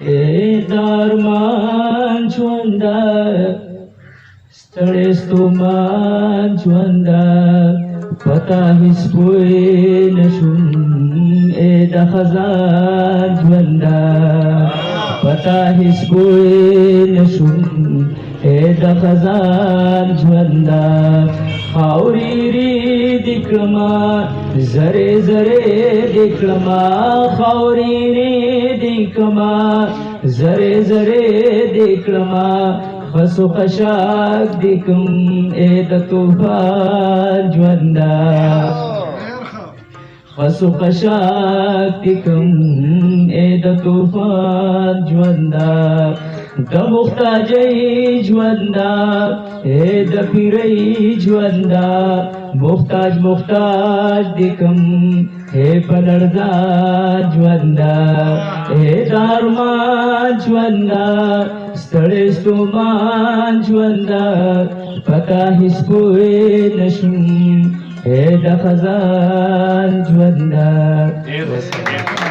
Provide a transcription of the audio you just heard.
اے دارمان ژونده، ستړی ستومان ژونده، پتا هیڅ پوه نشوم. اے د خزان ژونده، پتا هیڅ پوه نشوم. اے د خزان ژونده، خاورې دکړما، زره زره دکړما. خاورې دکړما، زره زره دکړما. خسو خشاک دکم، اے د طوفان ژونده. خسو خشاک دکم، اے د طوفان ژونده. د مختاجۍ ژونده، اے د پیرۍ ژونده، مختاج مختاج دکم، اے پلړزان ژونده. اے دارمان ژونده، ستړی ستومان ژونده، پتا هیڅ پوه نشم. اے د خزان ژونده. ډېر.